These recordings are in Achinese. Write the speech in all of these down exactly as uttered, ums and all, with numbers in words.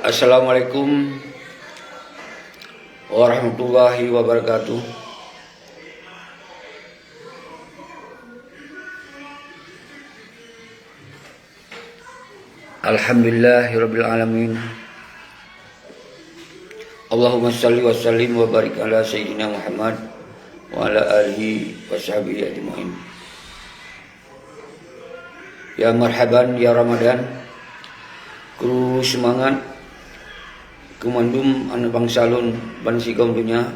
Assalamualaikum warahmatullahi wabarakatuh. Alhamdulillahirabbil alamin. Allahumma shalli wa sallim wa barik ala sayyidina Muhammad wa ala alihi wa sahbihi ajmain. Ya marhaban ya Ramadan. Kru seumangat keu mandum aneuk bansa lôn bansigom donya.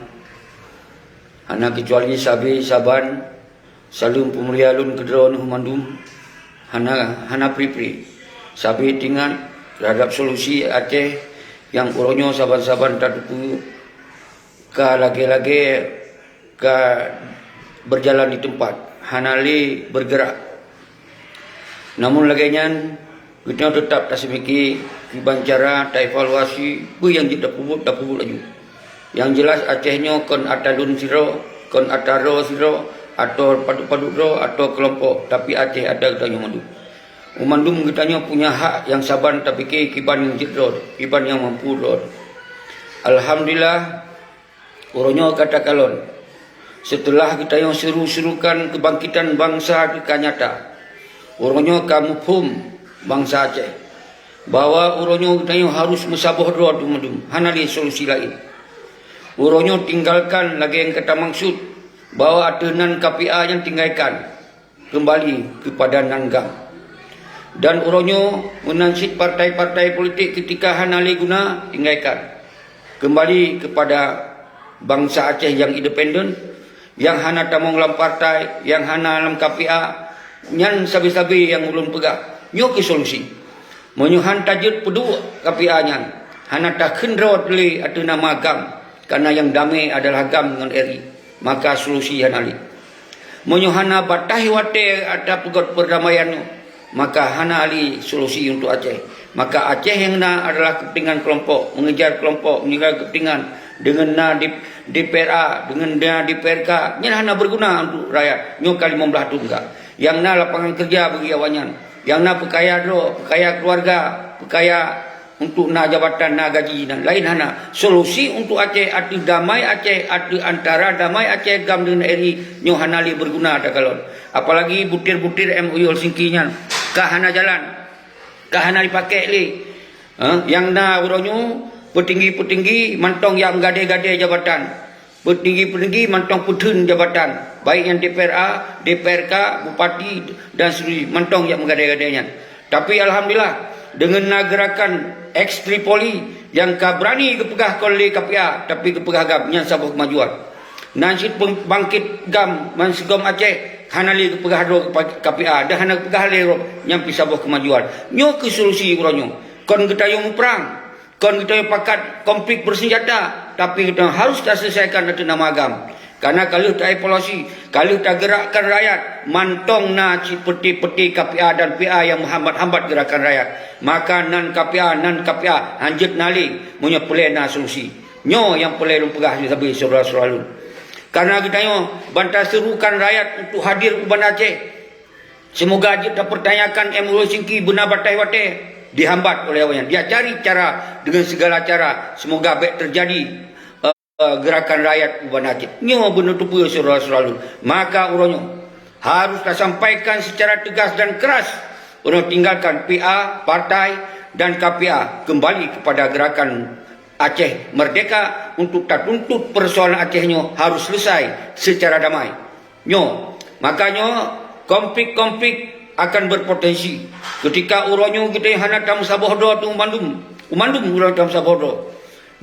Hana keucuali sabe saban saleuem peumulia lôn keu droeneuh mandum. Hana, hana pri-pri. Sabe teuingat teuhadab solusi Aceh nyang uroe nyoe saban-saban tateupeue ka lagée-lagée ka berjalan di teumpat, hana lé bergerak. Namun lagée nyan, geutanyoe teutab taseumiki kiban cara taevaluasi peue nyang jeuet tapeubuet, tapeubuet laju. Nyang jeulaih Aceh nyoe kon atra lôn sidroe, kon atra droe sidroe, atawa padub-padub droe, atawa keulompok, tapi Aceh atra geutanyoe mandum. Mandum geutanyoe punya hak nyang saban tapike kiban nyang jeuet droe, kiban nyang mampu droe. Alhamdulillah, uroe nyoe ka takalon. Seuteulah geutanyoe seuru-seurukan keubangkitan bansa teuka nyata, uroe nyoe ka muphom bansa Aceh bahwa uroe nyoe geutanyoe harôh meusaboh droe mandum, hana lé solusi laén. Uroe nyoe tinggalkan lagée nyang ka tamaksud bahwa ateueh nan K P A nyan tinggalkan. Keumbali keupada nan GAM. Dan uroe nyoe meunan cit partai-partai politik keutika hana lé guna tinggalkan. Keumbali keupada bansa Aceh nyang independen, nyang hana tamong lam partai, nyang hana lam K P A, nyan sabe-sabe nyang ulôn peugah. Nyoe keuh solusi. Meunyoe han tajeuet peuduek K P A nyan, hana takheun droe lé ateueh nama GAM, karena nyang damé adalah GAM ngon R I, maka solusi hana lé. Meunyoe hana bataih watée atra peugét peurdamaian nyoe, maka hana lé solusi untuk Aceh. Maka Aceh nyang na adalah keupeuntengan keulompok, mengejar keulompok, mengejar keupeuntengan deungon na di, D P R A, deungon na D P R K, nyan hana beuguna untuk rakyat. Nyoe ka limong blaih thon ka. Nyang na lapangan keureuja bagi awaknyan. Nyang na peukaya droe, peukaya keuluwarga, peukaya untuk na jabatan, na gaji, dan laén hana. Solusi untuk Aceh ateueh damai Aceh, ateueh antara damai Aceh GAM deungon R I nyoe hana lé beuguna takalon. Apalagi butir-butir M O U Helsinki nyan ka hana jalan, ka hana jipakék lé. Ha, nyang na uroe nyoe peutinggi-peutinggi mantong nyang meugadée-gadée jabatan. Peutinggi-peutinggi mantong peutheun jabatan, baik nyang D P R A, D P R K, bupati dan seterusnya mantong nyang meugadée-gadée nyan. Tapi alhamdulillah, deungon na geurakan ex Tripoli nyang ka beurani geupeugah kon lé K P A, tapi geupeugah GAM, nyan saboh keumajuan. Nan cit pembangkit GAM bansigom Aceh hana lé geupeugah droe K P A dan hana geupeugah lé droe, nyan pih saboh keumajuan. Nyoe keuh solusi uroe nyoe. Kon geutanyoe muprang. Kon geutanyoe pakat konflik bersenjata, tapi geutanyoe harus taselesaikan ateueh nama GAM. Karena ka lheueh taevaluasi, ka lheueh tageurakkan rakyat, mantong na cit peuti-peuti K P A dan P A nyang meuhambat-hambat geurakan rakyat. Maka nan K P A, nan K P A, hanjeuet na lé, meunyoe peureulée na solusi. Nyoe nyang peureulée lôn peugah sabe syedara-syedara lôn. Karena geutanyoe ban taseurukan rakyat untuk hadir u Banda Aceh. Seumoga jeuet tapeurtanyakan M O U Helsinki beuna bataih watée, dihambat oleh awaknyan. Dia cari cara dengan segala cara, seumoga bék teujadi, eh, geurakan rakyat u Banda Aceh. Nyoe beuneuteupeu syedara-syedara lôn. Maka uroe nyoe harus tasampaikan secara tegas dan keras, uroe nyoe tinggalkan P A, partai, dan K P A, keumbali keupada geurakan Aceh merdeka untuk tatuntut persoalan Aceh nyoe harus selesai secara damai. Nyoe, maka nyoe konflik-konflik akan berpotensi. Keutika uroe nyoe geutanyoe hana tameusaboh droe teuh mandum, mandum uroe tameusaboh droe.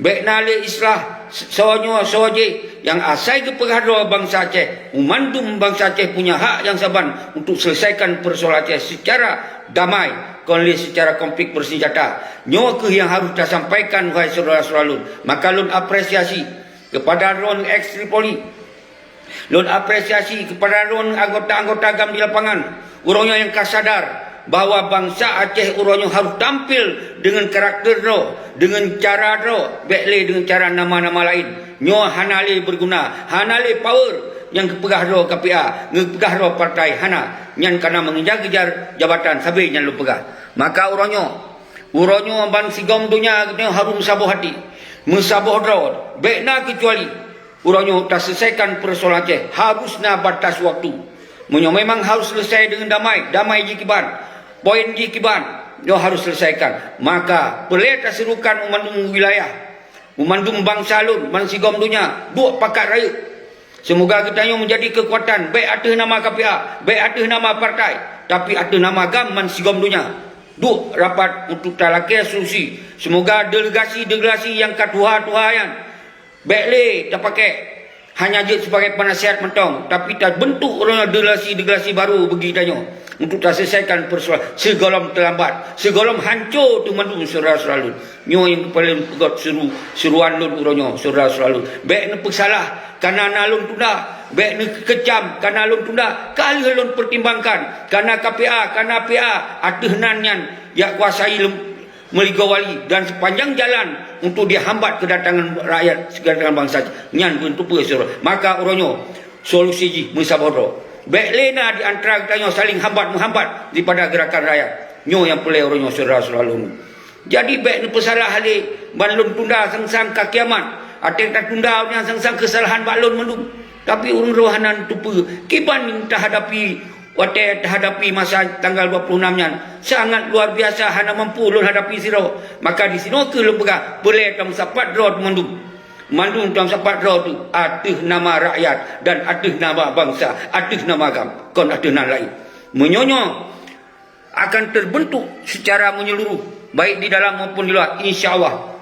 Bék na lé istilah soe nyoe soe jih nyang asai geupeugah droe bansa Aceh. Mandum bansa Aceh punya hak nyang saban untuk selesaikan persoalan Aceh secara damai. Kon lé seucara konflik beusenjata. Nyoe kheueh nyang harôh tasampaikan, wahai syedara-syedara lôn. Maka lôn apresiasi keupada droeneuh ex Tripoli. Lôn apresiasi keupada droeneuh anggota-anggota GAM di lapangan. Uroe nyoe nyang ka sadar, bahwa bansa Aceh uroe nyoe harôh tampil deungon karakter droe, deungon cara droe, bék lé deungon cara nama-nama laén. Nyoe hana lé beuguna, hana lé power nyang geupeugah droe K P A, geupeugah droe partai, hana. Nyan kana meukeujah-keujah jabatan, sabé nyan lôn peugah. Maka uroe nyoe, uroe nyoe bansigom donya geutanyoe harôh meusaboh até, meusaboh droe, bék na keucuali. Uroe nyoe taseuleusoikan peusoalan Aceh, harôh na batas waktu. Meunyoe memang harôh seuleusoe deungon damai, damai jih kiban, poin jih kiban, nyoe harôh seuleusoikan. Maka, peureulée taserukan u mandum wilayah, u mandum bansa lôn, bansigom donya, duek pakat rayeuk. Seumoga geutanyoe meujadi keukuatan, bék ateueh nama K P A, bék ateueh nama partai, tapi ateueh nama GAM bansigom donya. Duek rapat untuk talakée solusi. Seumoga delegasi-delegasi nyang ka tuha-tuha nyan bék lé tapakék hanya jeuet sibagai peunasihat mantong, tapi tabeuntuk uroe nyoe delegasi-delegasi barô bagi tanyoe untuk taseuleusoikan peusoalan sigohlom teulambat, sigohlom hanco teuh mandum syedara-syedara lôn. Nyoe nyang paleng peugét seuru-, seuruan lôn uroe nyoe, syedara-syedara lôn. Bék neupeusalah, kana na lôn tunda, bék neukeucam, kana lôn tunda, ka lheueh lôn peutimbangan, kana K P A, kana P A, ateueh nan nyan jak kuasai lom meuligoe wali dan sepanjang jalan untuk dihambat keudatangan rakyat, keudatangan bansa nyan beuntuk peue syedara. Maka uroe nyoe solusi jih meusaboh droe. Bék lé na di antara geutanyoe saling hambat-meuhambat daripada geurakan rakyat. Nyoe nyang peureulée uroe nyoe syedara-syedara lôn. Jadi bék neupeusalah lé ban lôn tunda sang-sang ka kiamat. Até tatunda nyan sang-sang keusalahan bak lôn mandum. Tapi ureuëng droe hana neuteupeue kiban tahadapi. Watée tahadapi masa tanggal dua puluh enam nyan, sangat luar biasa hana mampu lôn hadapi sidroe. Maka disinoe kheueh lôn peugah, peureulée tameusapat droe mandum. Mandum tameusapat droe teuh ateueh nama rakyat dan ateueh nama bansa, ateueh nama GAM, kon ateueh nan laén. Meunyoe nyoe akan terbentuk secara menyeluruh, baik di dalam maupun di luar, insya Allah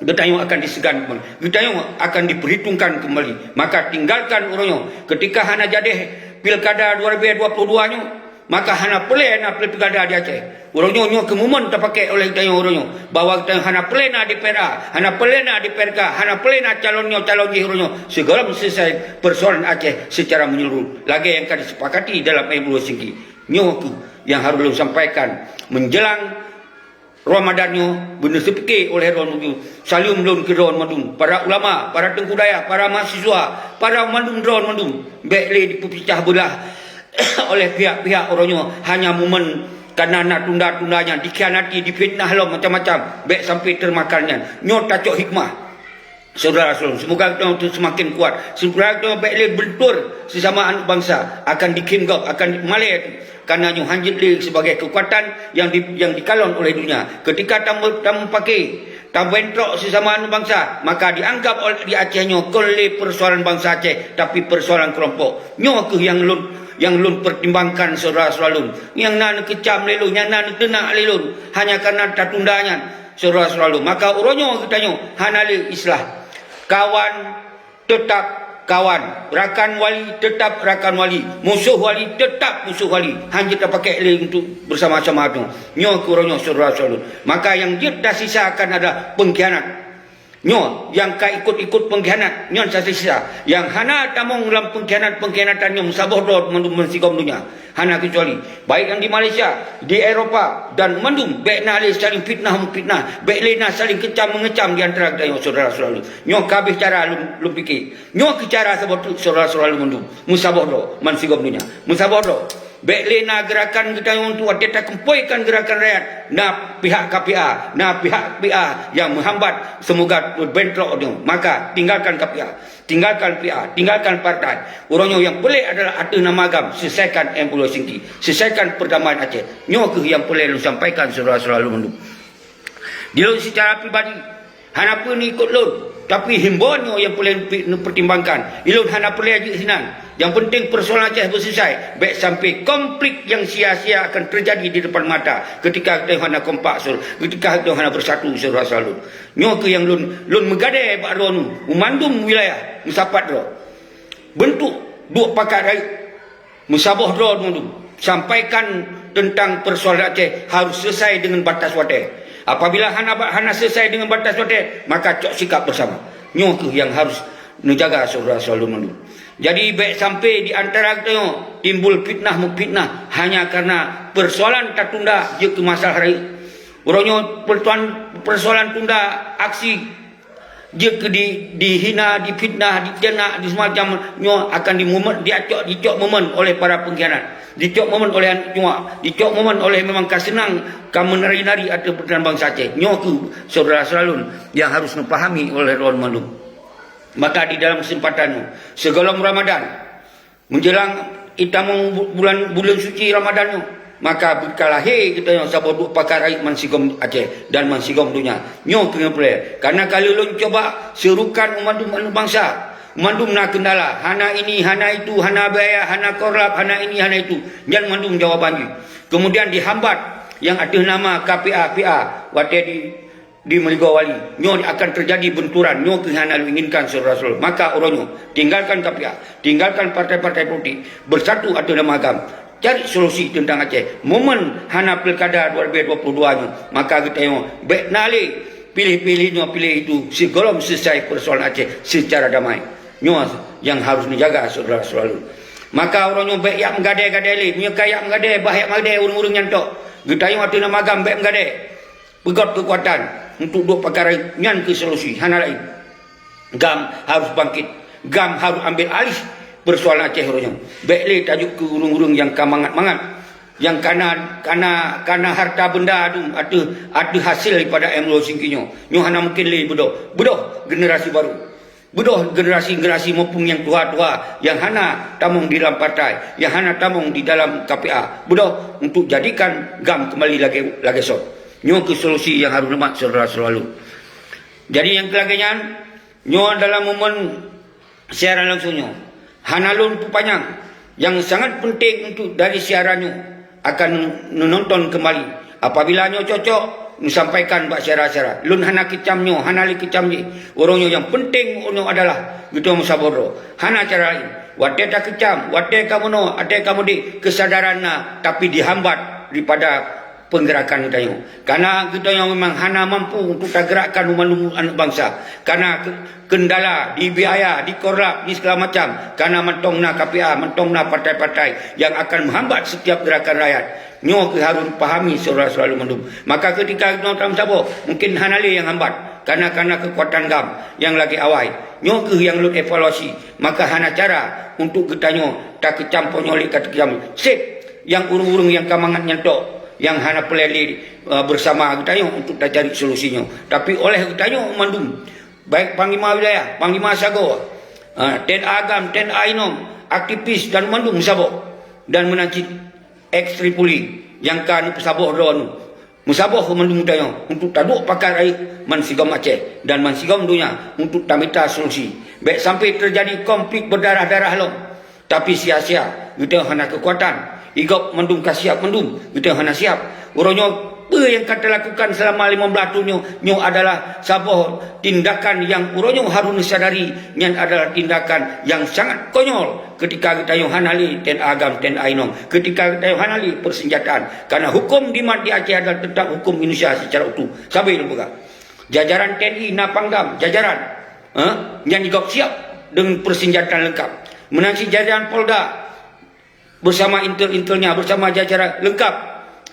geutanyoe akan diseugan keumbali. Geutanyoe akan diperhitungkan keumbali. Maka tinggalkan uroe nyoe. Ketika hana jadeh pilkada dua ribu dua puluh dua nyoe, maka hana peureulée na pilkada di Aceh. Uroe nyoe, nyoe keuh momen tapakék oleh geutanyoe uroe nyoe, bahwa geutanyoe hana peureulée na D P R A, hana peureulée na D P R K, hana peureulée na calon nyoe calon jih uroe nyoe. Sigohlom selesai persoalan Aceh secara menyeluruh lagée nyang ka disepakati dalam M O U Helsinki. Nyoe keuh nyang harôh lôn sampaikan menjelang Ramadan nyoe. Beuneuseupike oleh droe mandum. Saleuem lôn keu droe mandum, para ulama, para teungku dayah, para mahasiswa, para mandum droe mandum. Bék lé dipeupicah beulah oleh pihak-pihak uroe nyoe hanya momen kana na tunda-tunda nyan, dikhianati, difitnah lom macam-macam. Bék sampai teumakan nyan. Nyoe tacok hikmah. Syedara-syedara, seumoga geutanyoe seumaken kuat. Seumoga geutanyoe bék lé beuntur sesama aneuk bansa, akan dikheun gob, akan malée. Kana nyoe hanjeuet lé sibagai keukuatan nyang di, nyang dikalon oleh dunia. Ketika tam-, tameupake, tabentrok sesama aneuk bansa, maka dianggap oleh di Aceh nyoe kon lé persoalan bansa Aceh, tapi persoalan kelompok. Nyoe keuh nyang lôn, nyang lôn pertimbangkan syedara-syedara lôn. Nyang na neukeucam lé lôn, nyang na neuteunak lé lôn, hanya kana tatunda nyan. Syedara-syedara lôn, maka uroe nyoe geutanyoe hana lé istilah kawan tetap kawan, rakan wali tetap rakan wali, musuh wali tetap musuh wali. Hanjeuet tapakék lé untuk bersama-sama tu. Nyoe keuh uroe nyoe syedara-syedara lôn. Maka nyang jeuet tasisakan adalah pengkhianat. Nyoe nyang ka ikut-ikut pengkhianat, nyoe tasisakan. Nyang hana tamong lam pengkhianat-pengkhianatan nyoe meusaboh droe mandum meusigom donya. Hana keucuali, baik nyang di Malaysia, di Eropa, dan mandum, bék na lé saling fitnah-meufitnah, bék lé na saling keucam-meungeucam di antara geutanyoe syedara-syedara lôn. Nyoe ka abéh cara lôn, lôn pike. Nyoe keuh cara saboh teuk syedara-syedara lôn mandum. Meusaboh droe, bansigom donya. Meusaboh droe. Bék lé na geurakan geutanyoe untuk watée takeumpoi kan geurakan rakyat. Na pihak K P A, na pihak P A nyang meuhambat, seumoga bentrok nyoe. Maka, tinggalkan K P A. Tinggalkan P A, tinggalkan partai. Uroe nyoe nyang peureulée adalah ateueh nama GAM, selesaikan M O U Helsinki, selesaikan perdamaian Aceh. Nyoe keuh nyang peureulée lôn sampaikan syedara-syedara lôn mandum. Di lôn secara pribadi, hana peue neuikot lôn, tapi himbon nyoe nyang peureulée neupertimbangkan. Ilôn hana peureulée jeuet sinan. Nyang penting persoalan Aceh beuselesai, bék sampai konflik nyang sia-sia akan terjadi di depan mata ketika geutanyoe hana kompak, ketika geutanyoe hana bersatu syedara-syedara lôn. Nyoe keuh nyang lôn, lôn meugadée bak droeneuh u mandum wilayah meusapat droe. Beuntuk duek pakat rayeuk meusaboh droe mandum. Sampaikan teuntang peusoalan Aceh harôh seuleusoe deungon batas watée. Apabila hana ba-, hana seuleusoe deungon batas watée, maka cok sikap beusama. Nyoe keuh nyang harôh neujaga syedara-syedara lôn mandum. Jadi, bék sampai di antara geutanyoe timbul fitnah meufitnah hanya karena persoalan tatunda jeuet keu masalah rayeuk. Uroe nyoe persoalan, persoalan tunda aksi jeuet keu di, dihina, difitnah, diceunak, di semacam nyoe akan dimumet, diacok, dicok momen oleh para pengkhianat, dicok momen oleh aneuk cuak, dicok momen oleh memang ka seunang ka meunari-nari ateueh peureulanggan bansa Aceh. Nyoe keuh syedara-syedara lôn nyang harôh neupahami oleh droen mandum. Maka di dalam kesempatan nyoe, sigohlom Ramadan, menjelang itamong bu-, bulan, buleuen suci Ramadan nyoe, maka beukalahé geutanyoe saboh duek pakar rayeuk bansigom Aceh dan bansigom donya. Nyoe keuh nyang peureulée. Karena ka lheueh lôn cuba seurukan u mandum aneuk bansa. Mandum na kendala, hana ini, hana itu, hana biaya, hana korlap, hana ini, hana itu. Nyan mandum jawaban jih. Kemudian dihambat nyang ateueh nama K P A P A watée di di Meuligoe Wali. Nyoe akan teujadi beunturan, nyoe keuh hana lôn inginkan syedara-syedara. Maka uroe nyoe, tinggalkan K P A, tinggalkan partai-partai politik, beusatu ateueh nama agam. Cari solusi teuntang Aceh. Momen hana pilkada dua ribu dua puluh dua nyoe, maka geutanyoe bék na lé piléh-piléh nyoe piléh itu sigohlom seuleusoe persoalan Aceh seucara damai. Nyoe nyang harôh neujaga syedara-syedara lôn. Maka uroe nyoe bék jak meugadée-gadée lé. Meunyoe ka jak meugadée, bah jak meugadée ureuëng-ureuëng nyan tok. Geutanyoe ateueh nama agam bék meugadée. Peugöt keukuatan untuk duek pakar rayeuk, nyan keuh solusi, hana laén. GAM harôh bangkét, GAM harôh ambel aléh peusoalan Aceh uroe nyoe. Bék lé tajok keu ureuëng-ureuëng nyang ka mangat-mangat, nyang kana, kana, kana harta benda dum ateueh, ateueh hasé daripada M L O singki nyoe. Nyoe hana mungken lé beudôh. Beudôh generasi barô. Beudôh generasi-generasi maupun nyang tuha-tuha nyang hana tamong di dalam partai, nyang hana tamong di dalam K P A. Beudôh untuk jadikan GAM keumbali lagée, lagée sot. Nyoe keuh solusi nyang harôh neumat syedara-syedara lôn. Jadi nyang keu lagée nyan, nyoe dalam momen siaran langsung nyoe. Hana lôn peupanyang, nyang sangat peunteng untuk dari siaran nyoe akan neunonton keumbali. Apabila nyoe cocok, neusampaikan bak syedara-syedara. Lôn hana keucam nyoe, hana lé keucam jih. Uroe nyoe nyang peunteng uroe nyoe adalah geutanyoe meusaboh droe. Hana cara laén. Watée takeucam, watée ka meunoe, watée ka meudeh, keusadaran na, tapi dihambat daripada peugerakan geutanyoe. Karena geutanyoe memang hana mampu untuk tageurakkan banmandum aneuk bansa. Karena ke-, kendala di biaya, di korlap, di segala macam. Karena mantong na K P A, mantong na partai-partai yang akan menghambat setiap gerakan rakyat. Nyoe keuh harôh pahami syedara-syedara lôn mandum. Maka ketika geutanyoe tameusaboh, mungkin hana lé nyang hambat. Karena, karena keukuatan GAM nyang lagée awai. Nyoe keuh nyang lôn evaluasi. Maka hana cara untuk geutanyoe takeucam, po nyoe lé ka takeucam. Seb nyang ureuëng-ureuëng nyang ka mangat nyan tok, nyang hana peureulée lé, eh, beusama geutanyoe untuk tacari solusi nyoe. Tapi oleh geutanyoe mandum, baik panglima wilayah, panglima sagoe, eh, T N A GAM, T N A Inong, aktivis dan mandum meusaboh. Dan meunan cit ex Tripoli nyang ka neupeusaboh droeneuh. Meusaboh mandum geutanyoe untuk taduek pakar rayeuk bansigom Aceh dan bansigom donya untuk tamita solusi. Bék sampai teujadi konflik beudarah-darah lom. Tapi sia-sia, geutanyoe hana keukuatan. Igob mandum ka siab mandum, geutanyoe hana siab. Uroe nyoe, peue nyang ka talakukan seulama limong blaih thon nyoe, nyoe adalah saboh tindakan nyang uroe nyoe harôh neusadari, nyan adalah tindakan nyang sangat konyol. Ketika geutanyoe hana lé T N A GAM, T N A Inong, ketika geutanyoe hana lé peusenjataan, karena huköm dimat di Aceh adalah teutap huköm Indonesia seucara utuh. Sabe lôn peugah, jajaran T N I na Pangdam, jajaran, eh, nyang jigob siab deungon peusenjataan leungkap. Meunan cit jajaran Polda beusama intel-intelnya, beusama jajaran leungkap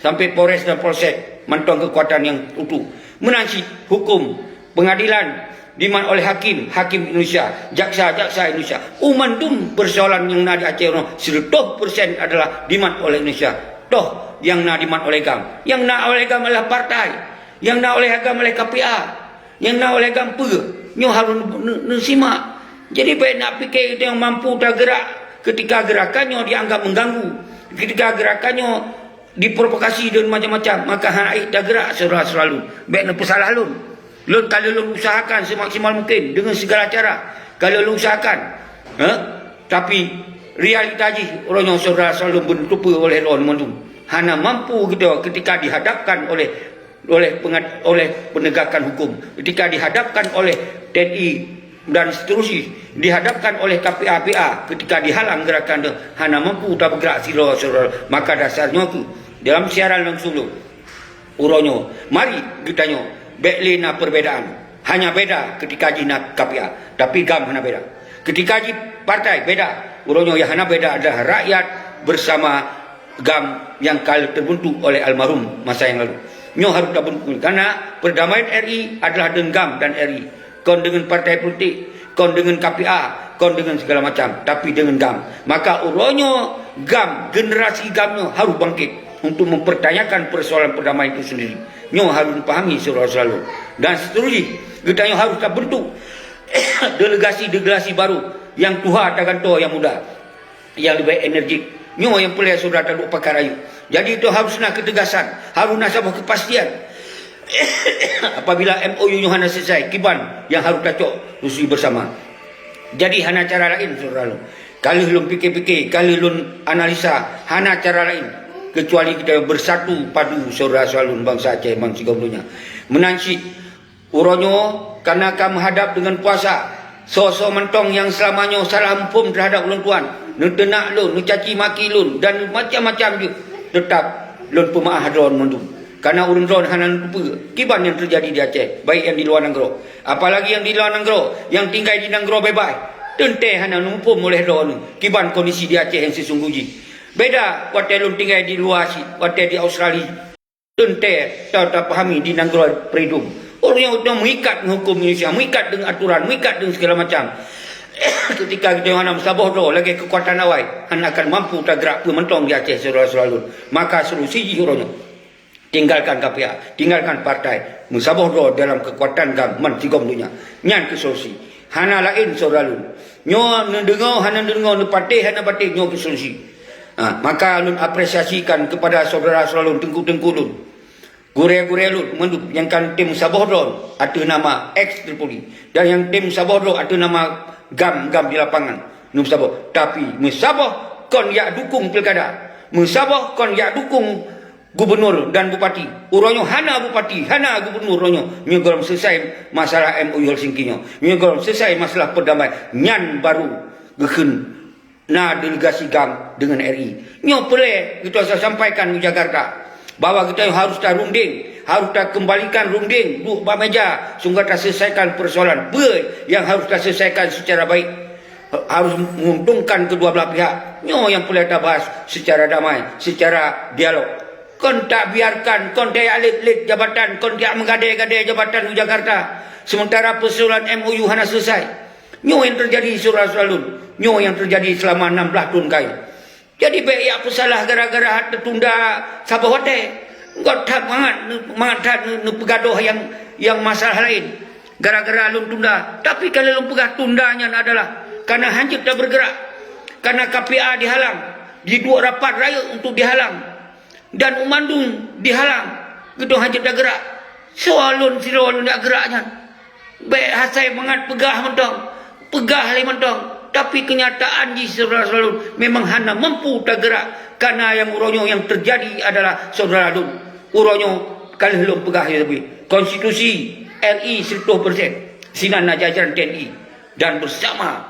sampai Polres dan Polsek mantong keukuatan nyang utuh. Meunan cit huköm, peungadilan dimat oleh hakim, hakim Indonesia, jaksa, jaksa Indonesia. U mandum peusoalan nyang na di Aceh nyoe sireutoh persen adalah dimat oleh Indonesia. Toh nyang na dimat oleh GAM. Nyang na oleh GAM adalah partai. Nyang na oleh GAM adalah K P A. Nyang na oleh GAM peue? Nyoe harôh neu-, neu-, neusimak. Jadi bék nak pike geutanyoe mampu tageurak ketika gerakan nyoe dianggap mengganggu. Ketika gerakan nyoe diprovokasi dan macam-macam, maka hana ék tageurak syedara-syedara lôn. Bék neupeusalah lôn. Lôn ka lheueh lôn usahakan semaksimal mungkin deungon segala cara. Ka lheueh lôn usahakan. Ha? Tapi realita jih uroe nyoe syedara-syedara lôn beuneuteupeu oleh droen mandum. Hana mampu geutanyoe ketika dihadapkan oleh, oleh pengat-, oleh penegakan hukum, ketika dihadapkan oleh T N I dan seterusnya, dihadapkan oleh K P A P A, ketika dihalang gerakan tu, hana mampu tabeugerak sidroe-sidroe, maka dasar nyoe keuh dalam siaran langsung tu, uroe nyoe, mari geutanyoe, bék lé na perbedaan. Hanya beda ketika jih na K P A, tapi GAM hana beda. Ketika jih partai beda, uroe nyoe nyang hana beda adalah rakyat bersama GAM yang ka lheueh terbentuk oleh almarhum masa yang lalu. Nyoe harus tabentuk, karena perdamaian R I adalah dengan GAM dan R I. Kon dengan partai politik, kon dengan K P A, kon dengan segala macam, tapi dengan GAM. Maka uroe nyoe GAM, generasi GAM nyoe harus bangkit untuk mempertanyakan persoalan perdamaian itu sendiri. Nyoe harus dipahami saudara-saudara. Dan seterusnya, geutanyoe harus tabentuk delegasi-delegasi baru, nyang tuha tagantoe nyang muda, nyang leubeh enerjik. Nyoe nyang peureulée syedara taduek pakat rayeuk. Jadi, itu harus na keutegasan, harus na saboh kepastian. Apabila M O U nyoe hana selesai, kiban nyang harus tacok solusi bersama. Jadi, hana cara laén, syedara lôn. Ka lheueh lôn pike-pike, ka lheueh lôn analisa, hana cara laén keucuali kita bersatu padu, syedara-syedara lôn, bansa Aceh ban sigom donya. Meunan cit, uroe nyoe, kareuna ka meuhadab deungon puasa, soe-soe mantong nyang seulama nyoe salah muphom teuhadab ulôn tuan, neuteunak lôn, neucaci maki lôn, dan macam-macam jeuet, teutap lôn peumeu'ah droe mandum. Kareuna ureuëng droe hana neuteupeue kiban nyang teujadi di Aceh, baik nyang di luwa nanggroe, apalagi nyang di luwa nanggroe, nyang tinggai di nanggroe beubaih, teuntée hana neumuphom oleh droeneuh kiban kondisi di Aceh nyang sisunggoh jih. Beda watée lôn tinggai di luwa cit, watée di Australia. Teuntée ta-, tapahami di nanggroe peridum. Ureuëng nyang meuikat ngon huköm Indonesia, meuikat deungon aturan, meuikat deungon segala macam. Ketika geutanyoe hana meusaboh droe lagée keukuatan awai, hana akan mampu tagrak peue mantong di Aceh, syedara-syedara lôn. Maka solusi jih uroe nyoe, tinggalkan K P A, tinggalkan partai, meusaboh droe dalam keukuatan GAM ban sigom donya. Nyan keuh solusi. Hana laén, syedara lôn. Nyoe neudeungoe hana neudeungoe, neupatéh hana patéh, nyoe keuh solusi. Ha, maka lôn apresiasikan kepada syedara-syedara lôn, teungku-teungku lôn, gurée-gurée lôn mandum nyang ka tem saboh droe ateueh nama ex Tripoli dan nyang tem saboh droe ateueh nama GAM-GAM di lapangan. Meusaboh, tapi meusaboh kon jak dukung pilkada. Meusaboh kon jak dukung gubernur dan bupati. Uroe nyoe hana bupati, hana gubernur uroe nyoe. Meunyoe gohlom selesai masalah M O U Helsinki nyoe, meunyoe gohlom selesai masalah perdamaian, nyan baru geukheun na delegasi GAM deungon R I. Nyoe peureulée geutanyoe sampaikan u Jakarta bahwa geutanyoe harus tarunding, harus takeumbalikan runding, duek bak meja sehingga taselesaikan persoalan. Peue nyang harus taselesaikan secara baik, harus menguntungkan kedua belah pihak. Nyoe nyang peureulée tabahas secara damai, secara dialog. Kon tabiarkan, kon tajak lét-lét jabatan, kon tajak meugadée-gadée jabatan u Jakarta, sementara persoalan M O U hana selesai. Nyoe nyang teujadi, syedara-syedara lôn. Nyoe nyang teujadi seulama nam blaih thon kayée. Jadi, bék jak peusalah gara-gara that teutunda saboh watée. Göt that mangat, mangat that neupeugah doh nyang, nyang masalah laén. Gara-gara lôn tunda. Tapi, ka lheueh lôn peugah tunda nyan adalah kareuna hanjeuet tabeurgeurak. Kareuna K P A dihalang. Diduek rapat rayeuk untuk dihalang. Dan u mandum dihalang, geutanyoe hana jeuet tageurak. Soe lôn sidroe lôn jak geurak nyan? Bék hasai mangat peugah mantong, peugah lé mantong, tapi keunyataan jih, syedara-syedara lôn, memang hana mampu tageurak, kareuna nyang uroe nyoe nyang teujadi adalah syedara lôn. Uroe nyoe ka lheueh lôn peugah, ya Rabbi, konstitusi R I seratus persen, sinan na jajaran T N I dan beusama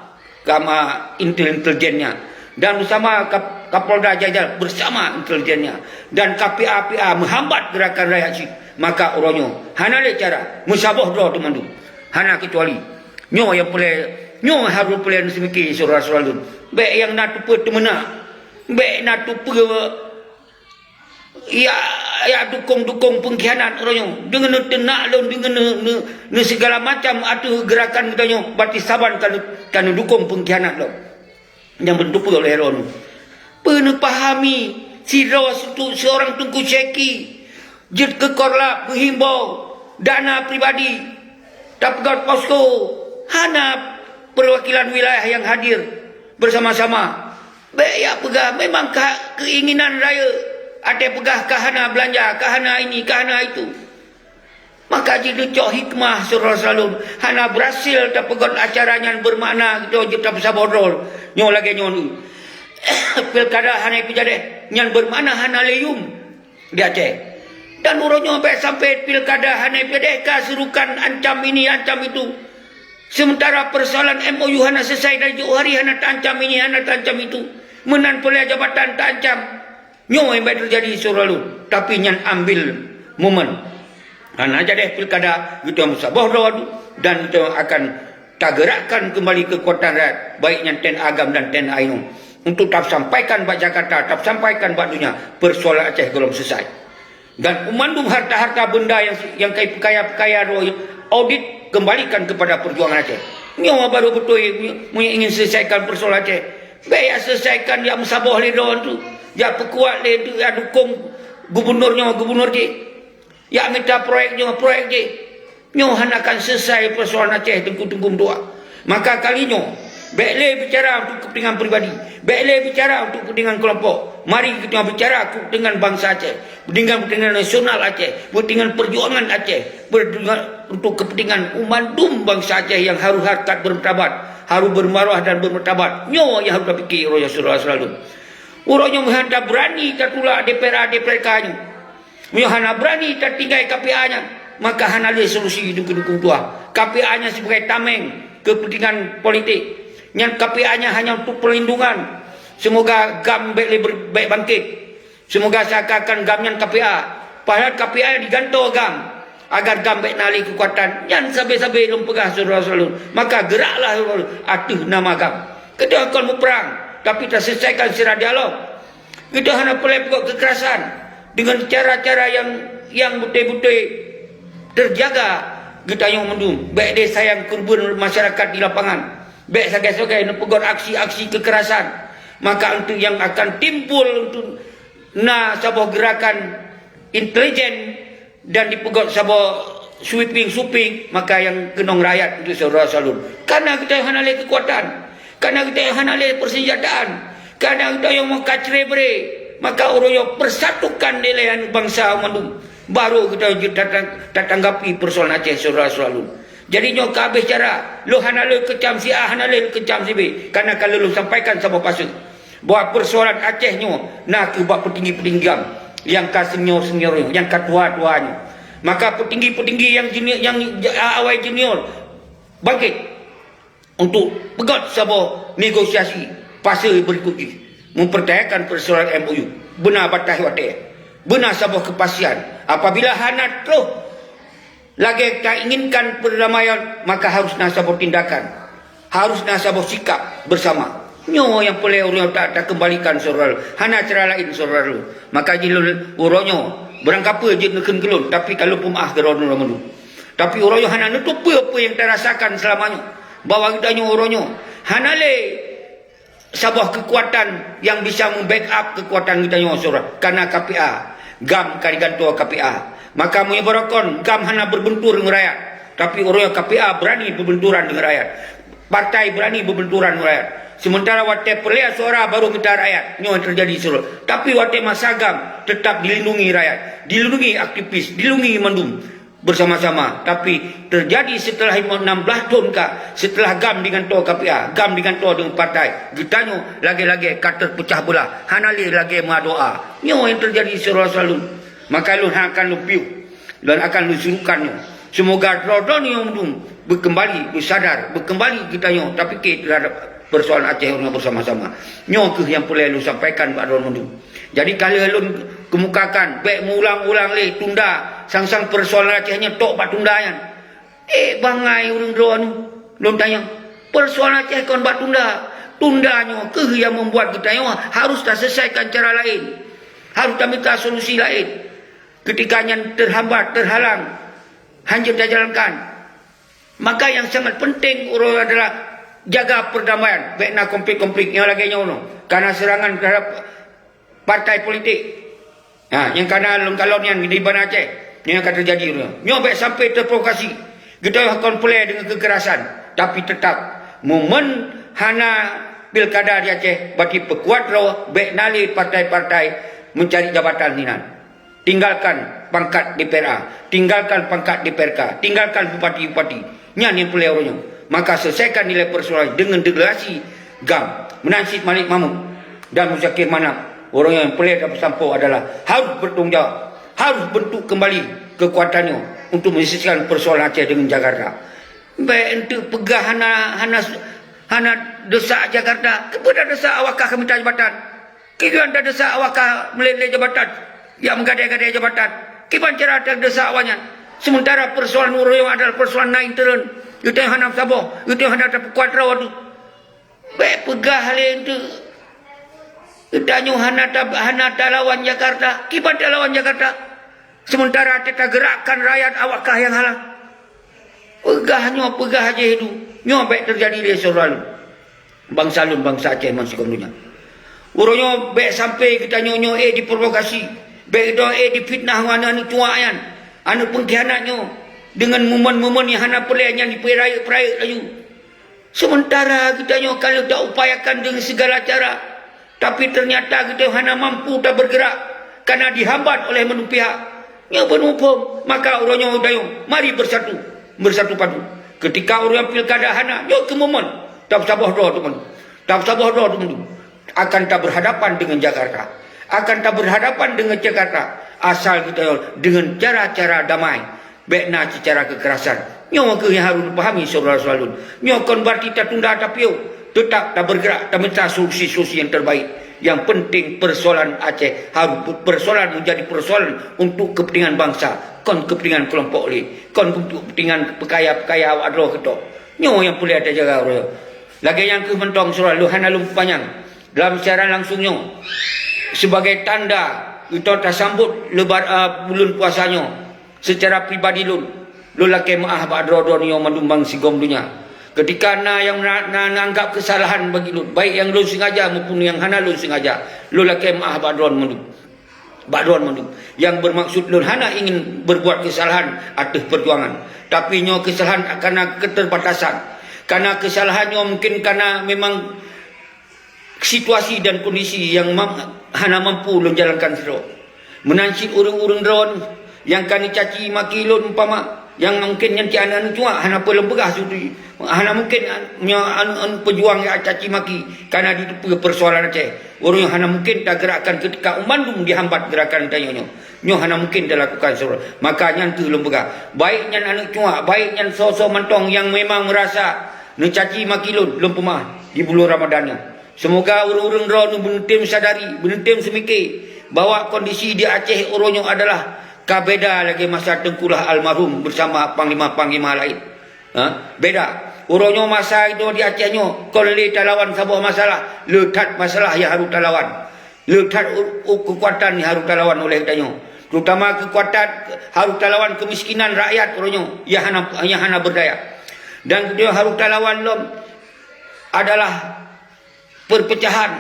sama intel-, intelijennya, dan beusama Kap-, Kapolda Jajar beusama intelijennya, dan K P A P A meuhambat geurakan rakyat cit, maka uroe nyoe hana lé cara, meusaboh droe teumandum. Hana keucuali. Nyoe nyang peureulée, nyoe harôh peureulée neuseumike syedara-syedara lôn. Bék nyang na teupeue teumeunak, bék na teupeue ya, ya dukong-dukong pengkhianat uroe nyoe. Deungon neuteunak lôn, deungon neu-, neu-, neusegala macam ateueh geurakan geutanyoe, berarti saban ka neu-, ka neudukong pengkhianat lom. Nyang beuteupeue oleh droeneuh. Peuneupahami sidroe setu-, seorang Teungku Syeki jeuet keu korlap meuhimbau dana pribadi, tapeugöt posko, hana perwakilan wilayah nyang hadir bersama-sama. Bék jak peugah, memang ka keinginan rayeuk, até peugah ka hana beulanja, ka hana ini, ka hana itu. Maka jideucok hikmah syedara-syedara lôn, hana beurhasil tapeugöt acara nyan beumakna geutanyoe jeuet tapeusaboh droe. Nyoe lagée nyoe, pilkada hana ipeujadeh, nyan beumakna hana lé yum di Aceh. Dan uroe nyoe bék sampai pilkada hana ipeujadeh ka seurukan ancam ini, ancam itu. Sementara persoalan M O U hana selesai dari jauh hari, hana taancam ini, hana taancam itu. Meunan peureulée jabatan taancam. Nyoe nyang bék teujadi syedara lôn. Tapi nyan ambil momen. Hana jadeh pilkada, geutanyoe meusaboh droe dan geutanyoe akan Tagerakkan keumbali keukuatan rakyat, baik nyan T N A GAM dan T N A inong, untuk tasampaikan bak Jakarta, tasampaikan bak donya, peusoalan Aceh gohlom seusai. Dan mandum harta-harta benda nyang, nyang ka ipeukaya-peukaya droe, audit, kembalikan kepada perjuangan Aceh. Nyoe baru beutôi meunyoe ingin selesaikan peusoalan Aceh. Bèk jak selesaikan, jak meusaboh lé droe tu, jak peukuat lé tu, jak dukong gubunur nyoe, gubunur jih. Jak mita proyek nyoe, proyek jih. Nyoe hana akan selesai peusoalan Aceh, Teungku-teungku meutuah. Maka kali nyoe, bèk lé bicara untuk kepentingan pribadi, bèk lé bicara untuk kepentingan kelompok. Mari kita bicara kepentingan bangsa Aceh, kepentingan, kepentingan nasional Aceh, kepentingan perjuangan Aceh, perjuangan untuk kepentingan umat dum bangsa Aceh yang harus harkat bermartabat, harus bermarwah dan bermartabat. Nyoe nyang harus tapikir, ya saudara seulalu. Uroe nyoe meuhan tabeurani tatulak D P R A, D P R K nyoe. Meunyoe hana beurani tatinggai K P A nyan, maka hana lé solusi dukun-dukun tuha. K P A nyan sibagai tameng keupeuntengan politik. Nyan K P A nyan hanya untuk perlindungan. Seumoga GAM bèk lé ber-, bèk bangkét. Seumoga seakan-akan GAM nyan K P A. Padahai K P A nyan digantoe GAM agar GAM bèk na lé keukuatan. Nyan sabe-sabe lôn peugah syedara-syedara lôn. Maka geuraklah ateueh nama GAM. Keudeh kon muprang, tapi taselesaikan secara dialog. Geutanyoe hana peureulèe peugot keukerasan deungon cara-cara nyang, nyang beutôi-beutôi teujaga geutanyoe mandum. Bèk deh sayang keureubeuen masyarakat di lapangan. Bèk sagai-sagai neupeugot aksi-aksi keukerasan. Maka untuk nyang akan timbul untuk na saboh geurakan intelijen dan dipeugot saboh sweeping-sweeping, maka nyang keunong rakyat untuk syedara-syedara lôn. Kareuna geutanyoe hana lé keukuatan, kareuna geutanyoe hana lé peuseunjataan, kareuna geutanyoe meukacibre-bre, maka uroe nyoe persatukan dilèe bansa mandum, baru geutanyoe jeuet tatang-, tatanggapi peusoalan Aceh syedara-syedara lôn. Jadi nyoe ka habéh cara, lôn hana lé keucam si A, hana lé keucam si B, kareuna ka lôn sampaikan saboh paseue. Bahwa peusoalan Aceh nyoe na kheueh bak peutinggi-peutinggi GAM, nyang ka senior-senior nyoe, nyang ka tuha-tuha nyoe. Maka peutinggi-peutinggi nyang junior, nyang ja-, awai junior bangkét untuk peugot saboh negosiasi fase berikut jih, mempertahankan peusoalan M O U. Beuna bataih watèe, beuna saboh keupastian. Apabila hana troh lagèe tainginkan perdamaian, maka harus na saboh tindakan, harus na saboh sikap bersama. Nyoe nyang peureulèe uroe nyoe ta-, takeumbalikan syedara, hana cara laén syedara. Maka jih lôn uroe nyoe, beurangkapeue jeuet neukheun keu lôn, tapi ka lôn peumeu'ah keu droeneuh mandum. Tapi uroe nyoe hana neutôp peue-peue nyang tarasakan seulama nyoe, bahwa geutanyoe uroe nyoe hana lé saboh keukuatan nyang bisa meu-backup keukuatan geutanyoe syedara, kareuna K P A, GAM ka digantoe K P A. Maka meunyoe barokon GAM hana beureubeuentur deungon rakyat, tapi uroe nyoe K P A beurani beureubeuenturan deungon rakyat. Partai beurani beureubeuenturan deungon rakyat. Sementara watèe peureulèe suara baru mita rakyat, nyoe nyang teujadi syedara. Tapi watèe masa GAM, teutap dilindungi rakyat, dilindungi aktivis, dilindungi mandum bersama-sama. Tapi teujadi seuteulah enam blah thon ka, seuteulah GAM digantoe K P A, GAM digantoe deungon partai, geutanyoe lagèe-lagèe ka teupeucah beulah, hana lé lagèe meudoa. Nyoe nyang teujadi syedara-syedara lôn. Maka lôn akan lôn piôh, lôn akan lôn surukan nyoe. Seumoga droe-droe nyoe mandum beukeumbali, beusadar, beukeumbali geutanyoe tapike teuhadap peusoalan Aceh nyoe bersama-sama. Nyoe kheueh nyang peureulèe lôn sampaikan bak droe mandum. Jadi, ka lheueh lôn keumukakan, bèk meuulang-ulang lé, tunda, sang-sang peusoalan Aceh nyoe tok bak tunda nyan. Eh, bangai ureueng droeneuh, lôn tanyong, peusoalan Aceh kon bak tunda. Tunda nyoe kheueh nyang membuat geutanyoe harus taselesaikan cara laén, harus tamita solusi laén. Ketika nyan terhambat, terhalang, hanjeuet tajalankan. Maka nyang sangat penting uroe adalah jaga perdamaian, bèk na konflik-konflik nyang lagèe nyoe uroe. Kana seurangan terhadap partai politik. Ha, nyang kana lôn kalon nyan di Banda Aceh, nyang ka teujadi uroe nyoe. Nyoe bèk sampai terprovokasi. Geutanyoe kon peureulèe deungon keukerasan, tapi teutap momen hana pilkada di Aceh, berarti peukuat droe bèk na lé partai-partai meucari jabatan hinan. Tinggalkan pangkat D P R A, tinggalkan pangkat D P R K, tinggalkan bupati-bupati. Nyan nyang peureulèe uroe nyoe. Maka selesaikan nilai persoalan deungon deklarasi GAM. Meunan cit Malik Mahmud dan Muzakir Manaf. Uroe nyoe nyang peureulèe tapeusampoe adalah harus bertanggung jawab, harus bentuk kembali kekuatan nyoe untuk menyelesaikan persoalan Aceh deungon Jakarta. Bèk enteuk peugah hana, hana, hana desak Jakarta. Keupeue tadesak awak ka mita jabatan? Kiban tadesak awak ka meulét-lét jabatan, jak meugadée-gadée jabatan. Kiban cara tadesak awak nyan? Sementara persoalan uroe nyoe adalah persoalan na intern. Geutanyoe hana saboh, geutanyoe hana tapeukuat droe teuh. Bék peugah lé eunteuk. Geutanyoe hana ta-, hana talawan Jakarta. Kiban talawan Jakarta? Sementara teuka geurakkan rakyat awak kah nyang halang. Peugah nyoe, peugah jih du. Nyoe bék teujadi lé syedara lôn. Bansa lôn, bansa Aceh bansigom donya. Uroe nyoe bék sampai geutanyoe nyoe éh diprovokasi. Bék geutanyoe éh difitnah ngon aneuk cuak nyan. Aneuk peungkhianat nyoe. Deungon mumen-mumen nyang hana peureulée nyan jipeurayeuk-peurayeuk laju. Sementara geutanyoe ka lheueh taupayakan deungon sigala cara, tapi teunyata geutanyoe hana mampu tabeurgeurak karena dihambat oleh mandum pihak. Nyoe beuneuphom, maka uroe nyoe geutanyoe mari beusatu, beusatu padu. Keutika uroe nyoe pilkada hana, nyoe keumomen tapeusaboh droe teuma. Tapeusaboh droe teuma. Akan tabeurhadapan deungon Jakarta. Akan tabeurhadapan deungon Jakarta asal geutanyoe deungon cara-cara damai. Bék na seucara keukerasan. Nyoe kheueh nyang harôh neupahami syedara-syedara lôn. Nyoe kon beurarti tatunda tapiôh, teutab tabeurgeurak tamita solusi-solusi nyang terbaik. Nyang penting peusoalan Aceh harôh peusoalan meunjadi peusoalan untuk keupeuntingan bansa, kon keupeuntingan keulompok lé, kon untuk keupeuntingan peukaya-peukaya awak droe keudroe. Nyoe nyang peureulée tajaga uroe nyoe. Lagée nyan kheueh mantong syedara lôn hana lôn panyang. Dalam siaran langsung nyoe, sibagai tanda geutanyoe tasambot lebar-, a, buleuen puasa nyoe, seucara pribadi lôn, lôn lakée meuáh bak droe-droe nyoe mandum bansigom donya. Keutika na nyang na, na, na anggab keusalahan bagi lôn, baik nyang lôn sengaja maupun nyang hana lôn sengaja, lôn lakée meuáh bak droe mandum. Bak droe mandum nyang beurmaksud lôn hana ingin beurbuat keusalahan ateueh peujuangan. Tapi nyoe keusalahan kana keuteubatasan. Kana keusalahan nyoe mungken kana memang situasi dan kondisi nyang mam-, hana mampu lôn jalankan sidroe. Meunan cit ureuëng-ureuëng droe nyang ka neucaci maki lôn umpama, nyang mungken nyan cit aneuk-aneuk cuak hana peue lôn peugah sudi. Hana mungken nyoe aneuk-aneuk peujuang nyang caci maki kana jiteupeue peusoalan Aceh. Ureuëng nyoe hana mungken tageurakkan keutika u mandum jihambat geurakan tanyoe nyoe. Nyoe hana mungken talakukan sidroe. Maka nyan kheueh lôn peugah, baik nyan aneuk cuak, baik nyan soe-soe mantong nyang memang meurasa neucaci maki lôn, lôn peumaáh di buleuen Ramadhan nyoe. Seumoga ureuëng-ureuëng droeneueh beuneutem sadari, beuneutem seumike bahwa kondisi di Aceh uroe nyoe adalah ka beda lagée masa Teungku Lah almarhum beusama panglima-panglima laén. Ha? Beda. Uroe nyoe masa nyoe di Aceh nyoe kon lé talawan saboh masalah, le that masalah nyang harôh talawan. Le that u-, u-, keukuatan nyang harôh talawan oleh geutanyoe. Terutama keukuatan harôh talawan keumiskinan rakyat uroe nyoe nyang hana, nyang hana beurdaya. Dan geutanyoe harôh talawan lom adalah perpecahan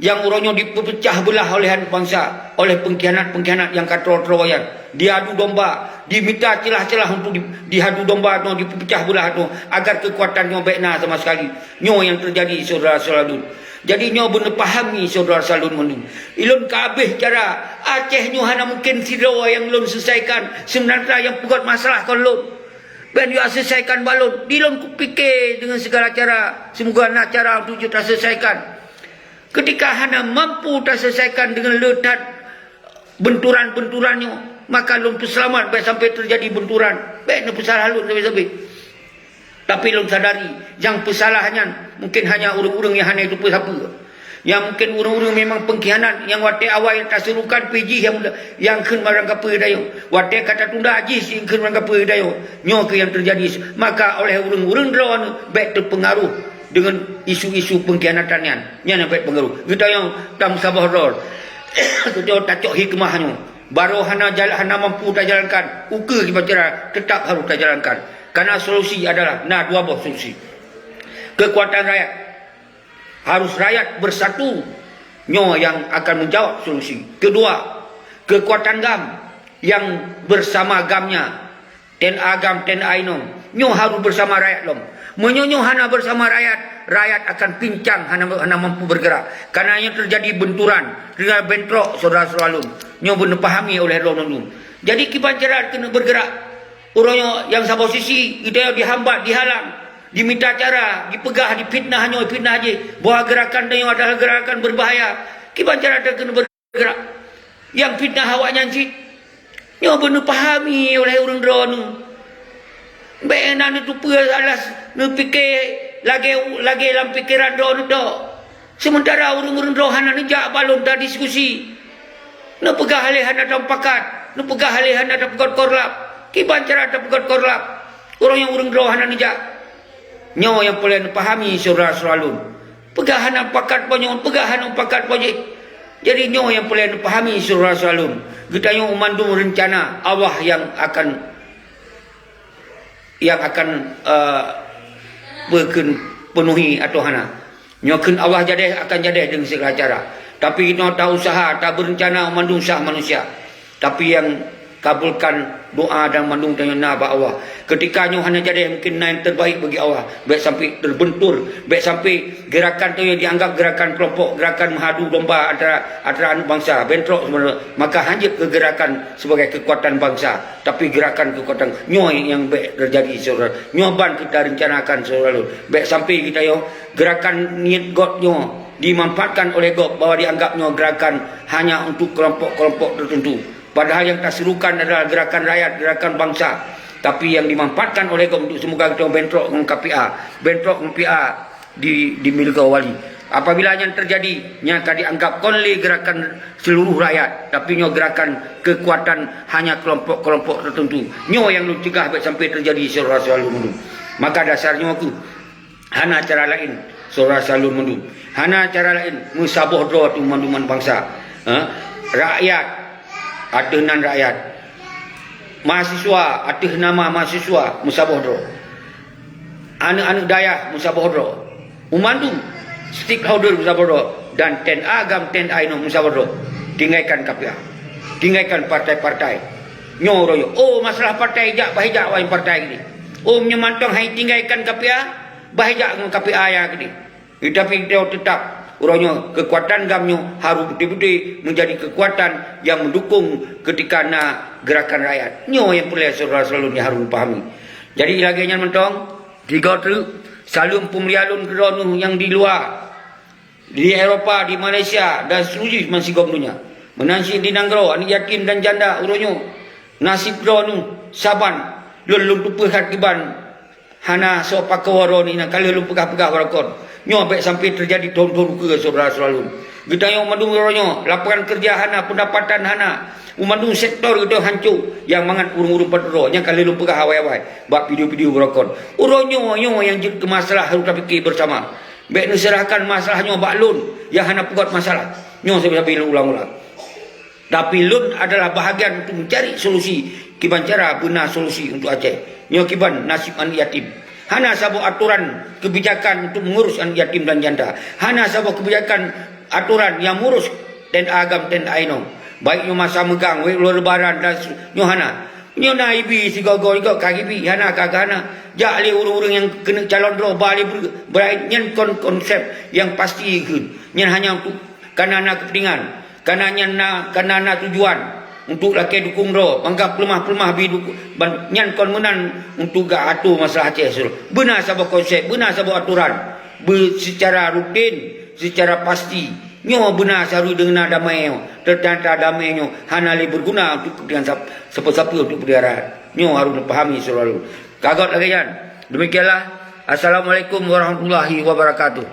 nyang uroe nyoe dipeupeucah beulah oleh aneuk bansa, oleh peungkhianat-peungkhianat nyang ka troe-troe nyan. Diadu domba, dimita ceulah-ceulah untuk di-, diadu domba nyoe dipeupeucah beulah nyoe agar keukuatan nyoe bék na sama sekali. Nyoe nyang teujadi syedara-syedara lôn. Jadi nyoe beuneupahami syedara-syedara lôn mandum. Ilôn ka abéh cara Aceh nyoe hana mungken sidroe nyang lôn selesaikan, seumeunara nyang peugét masalah kon lôn. Bék yue selesaikan bak lôn. Di lôn kupike deungon sigala cara, seumoga na cara untuk jeuet taselesaikan. Keutika hana mampu taselesaikan deungon le that beunturan-beunturan nyoe, maka lôn peuseulamat bék sampai teujadi beunturan. Bék neupeusalah lôn sabe-sabe. Tapi lôn sadari, nyang peusalah nyan mungken hanya ureuëng-ureuëng nyang hana jiteupeue sapeue. Nyang mungken ureuëng-ureuëng memang peungkhianat nyang watée awai taseurukan pih jih nyang, nyang kheun barangkapeue dayoe. Watée ka tatunda jih si kheun barangkapeue dayoe. Nyoe kheueh nyang teujadi. Maka oleh ureuëng-ureuëng droeneueh bék teupeungaruh deungon isu-isu peungkhianatan nyan. Nyan nyang bék peungaruh. Geutanyoe tameusaboh droe. Geutanyoe tacok hikmah nyoe. Barô hana jal-, hana mampu tajalankan, ukeue kiban cara teutap harôh tajalankan. Karena solusi adalah na dua boh solusi. Keukuatan rakyat, harôh rakyat beusatu, nyoe nyang akan meujaweueb solusi. Keudua, keukuatan GAM nyang beusama GAM nyan, TNA GAM, TNA inong, nyoe harôh beusama rakyat lom. Meunyoe nyoe hana beusama rakyat, rakyat akan pincang, hana, hana mampu beurgeurak. Karena nyoe teujadi beunturan, teujadi bentrok syedara-syedara lôn. Nyoe beuneupahami oleh droeneueh lôn. Jadi kiban cara keuneuk beurgeurak. Uroe nyoe nyang saboh sisi, geutanyoe dihambat, dihalang, dimita cara, dipeugah, difitnah nyoe, fitnah jih, bahwa geurakan tanyoe adalah geurakan berbahaya. Kiban cara keuneuk beurgeurak? Nyang fitnah awaknyan cit nyoe beuneupahami oleh ureuëng droeneueh. Bék na neuteupeue alas neupike lagée, lagée lam pikeran droeneueh tok. Seumeutara ureuëng-ureuëng droe hana neujak bak lôn tadiskusi. Neupeugah lé hana tamupakat, neupeugah lé hana tapeugét korlap. Kiban cara tapeugét korlap? Ureuëng nyang ureuëng droe hana neujak. Nyoe nyang peureulée neupahami syedara-syedara lôn. Peugah hana pakat po nyoe, peugah hana pakat po jih. Jadi nyoe nyang peureulée neupahami syedara-syedara lôn. Geutanyoe mandum reuncana Allah nyang akan, nyang akan, eh, peukheun peunuhi atau hana. Nyoe kheun Allah jadeh akan jadeh deungon segala cara. Tapi inoe ta-usaha, tabeureuncana mandum sah manusia. Tapi nyang kabulkan doa dan mandum tanyoe na bak Allah. Keutika nyoe hana jadeh mungken na nyang terbaik bagi Allah. Bék sampai terbentur, bék sampai gerakan tanyoe dianggap gerakan kelompok, gerakan meuhadu domba antara, antara aneuk bansa, bentrok sebenarnya. Maka hanjeuet keu gerakan sebagai kekuatan bansa, tapi gerakan kekuatan nyoe nyang bék terjadi, syedara. Nyoe ban kita rencanakan, syedara lôn. Bék sampai kita yo gerakan niet gob nyoe dimanfaatkan oleh gob bahwa dianggap nyoe gerakan hanya untuk kelompok-kelompok tertentu. Padahal yang taserukan adalah gerakan rakyat, gerakan bangsa. Tapi yang dimanfaatkan oleh gob untuk semoga kita bentrok dengan K P A, bentrok dengan P A di, di Milka Wali. Apabila nyan terjadi, nyan ka dianggap kon lé gerakan seluruh rakyat, tapi nyoe gerakan kekuatan hanya kelompok-kelompok tertentu. Nyoe nyang lôn cegah bék sampai terjadi, syedara-syedara lôn mandum. Maka dasar nyoe kheueh hana cara laén, syedara-syedara lôn mandum. Hana cara laén, meusaboh droe tu mandum bansa. Ha? Rakyat ateueh nan rakyat. Mahasiswa ateueh nama mahasiswa meusaboh droe. Aneuk-aneuk dayah meusaboh droe. Mandum stakeholder meusaboh droe dan T N A agam T N A inoe meusaboh droe. Tinggalkan K P A. Tinggalkan partai-partai. Nyoe uroe nyoe. Oh, masalah partai jak, bah jak awai partai gini. Oh, meunyoe mantong hai tinggalkan K P A, bah jak ngon K P A ya gini. Tetapi kita tetap uroe nyoe kekuatan gam nyoe harus betul-betul menjadi kekuatan yang mendukung ketika na gerakan rakyat. Nyoe nyang peureulée syedara-syedara lôn nyang harus pahami. Jadi lagée nyan mantong, tiga treuk, saleuem peumulia lôn keu droeneuh nyang di luwa, di Eropa, di Malaysia dan seluruh meusigom donya. Meunan cit di nanggroe, aneuk yatim dan janda uroe nyoe. Nasib droeneuh saban lôn, lôn tupeue that kiban. Hana soe pakoe droeneuh nyan ka lheueh lôn peugah-peugah baroekon. Nyoe bék sampai teujadi thon-thon ukeue syedara-syedara lôn. Geutanyoe mandum uroe nyoe, lapangan keureuja hana, peundapatan hana. U mandum sektor geutanyoe hanco, nyang mangat ureuëng-ureuëng padub droe, nyang ka lheueh lôn peugah awai-awai bak video-video baroekon. Uroe nyoe, nyoe nyang jeuet keu masalah harôh tapike beusama. Bék neuseurahkan masalah nyoe bak lôn nyang hana peugét masalah. Nyoe sabe-sabe lôn ulang-ulang. Tapi lôn adalah bahagian untuk mencari solusi, kiban cara beuna solusi untuk Aceh. Nyoe kiban nasib aneuk yatim. Hana saboh atoran kebijakan untuk mengurus aneuk yatim dan janda. Hana saboh kebijakan atoran yang mengurus T N A agam T N A inong. Baik nyoe masa meugang, baik uroe lebaran dan se-, nyoe hana. Nyoe na ibi sigoe-goe, igoe ka ibi, hana ka hana. Jak lé ureuëng-ureuëng nyang keuneuk calon droe, ba lé ber-, beurai nyan kon konsep nyang pasti kheun. Nyan hanya untuk kana na keupeuntengan. Kana nyan na, kana na tujuan untuk lakée dukung droe, bangga peuleumah-peuleumah bi dukung, ban-, nyan kon meunan untuk geuatur masalah Aceh seluruh. Beuna saboh konsep, beuna saboh atoran. Be-, secara rutin, secara pasti. Nyoe beuna seharusnya deungon damai nyoe. Ternyata damai nyoe hana lé berguna untuk kepentingan sap-, siapa-siapa untuk peudiara. Nyoe harus dipahami selalu. Ka göt lagée nyan. Demikianlah. Assalamualaikum warahmatullahi wabarakatuh.